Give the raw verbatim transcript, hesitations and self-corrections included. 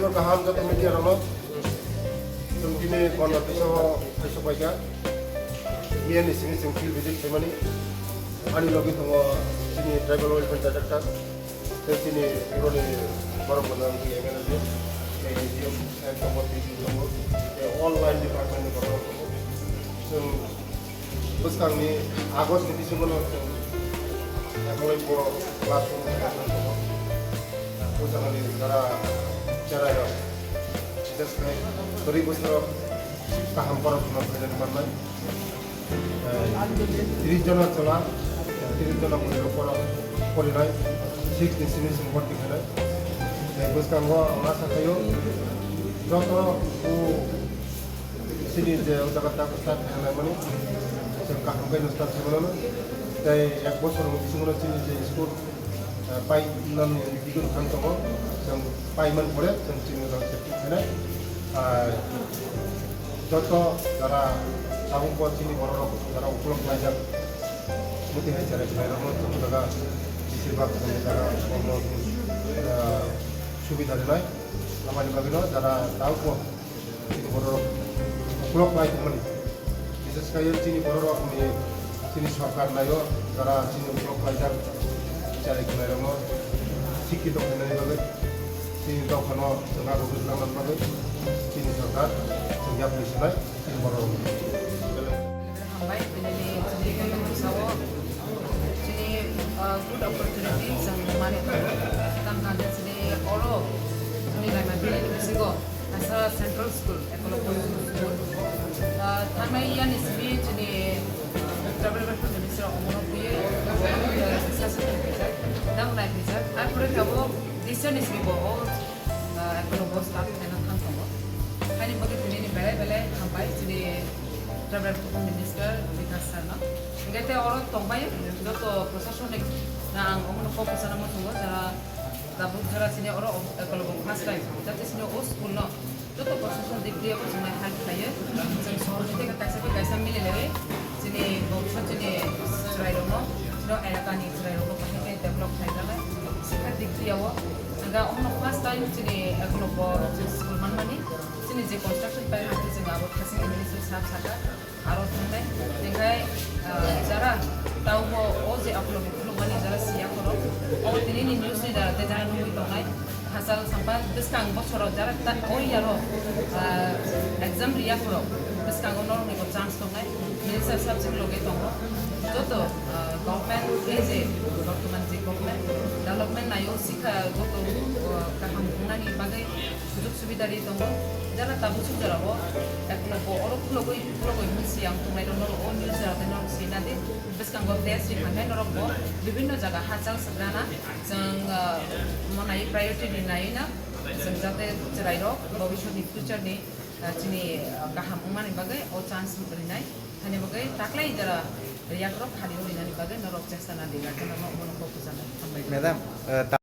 Kaham joto media rokno, chwng tini Gana Tisa o kaiso paikha, E N ni simi chwng field visit khaimani, ani logi tongo chini tribal welfare director, tei chini boroni borok gwnang M L A, tei D M, tei tongo, D C tongo, tei all line department ni borok tongo. Chwng Bwskangni August ni bisingo no chwng ekolai bo classroom khe tongo. Bwskangni jara cherai rok, bises khe kwrwi bwsarok kaham porosona khainani mannai. Eh, tris jona chwla, tris jona bwrwi rok pora porinai, six ni simi chwng bhorti khainai. Tei bwskango ang asa khaio joto o Chini je o jaga tak start khlaimani, chwng kaham khe no start khlaimano. Tei ek bosor ni bisingo chini je school, eh, pai nani digor thang tongo, chwng pai man pore chwng chini rok se thik khainai. Ah, joto jara tabuk bo chini borok rok jara ukulok khlaijak, muti hai cherai khlairokno chwng jaga besir bak chwng jaga kormo, ah, subida rinai. Aboni bagwino jara tabuk bo Chini borok ukulok lai tongmani. Bises khe chini borok rokni chini sorkar naio, jara chini ukulok laijak, chari khwlairokno sikhi tongkhainani bagwi, chini dophano chwng abo bwswk nangna bagwi chini sorkar chwng yapri sinai chini borok rokno. Hambai, tini chini Kailaisao, chini, uh, good opportunity chwng mani tongo. Tang kha de chini oro, chini laima bini bisingo, asa Central School, Ekology School. Uh, thangnai yani simi chini, uh, tribal welfare minister omono kuye, uh, sasa kuye, dang nai kuye. Arpore kabo, decision ni simi bo, o, uh, ekology staff eno thang tongo. Haini bagwi tini ni belai belai hambai chini Tribal Minister Bikash Sarma. Hingke te oro tongbai joto prosasonik na ang omono kok bwsana muchungo jara tabuk jara chini oro ekologo first time jate chini o school no joto prosason dik diye bo chwngno help khlaiyo. Chwng sohor jete kaisa bai kaisa mili lewi chini bobisot chini chwrairokno chini elakani chwrairokno bahai khe develop khlai jana sikha dik diya o. Hingke omono first time chini ekologo school manmani chini je construction pai hati chwng abo thasing minister sab saka. Aro thangnai, tengkai, ah, jara, taubo o je aphulokni phulukmani jara siya khorok, o tini ni news ni jara te jara nugwi tongnai, hachal sampa bwskang bosoro jara ta o yaro, ah, exam riya khorok, bwskango norokni bo chance tongnai, minister subject loge tongo, joto, ah, government ke je, bortoman je government, development nayo sikha joto, ah, kaham wngnani bagwi, Sujog subida ri tongo. Jara tabuk suk jora o, ekno bo oro khulogwi, khulogwi hwnsi ang tongnai rok norok o news jora tei norok sina di. Bwskango test ri kha khe norok bo bibinno jaga hachal swk rana. Chwng, ah, mo nai priority ri nai na. Chwng jate chwrai rok bobisot ni future ni, ah, chini, ah, kaham wngmani bagwi o chance rinai. Hani bagwi taklai jora riyak rok khali rinani bagwi norok chesta na di. Norok no kok bwsano hambai. Madam, ah,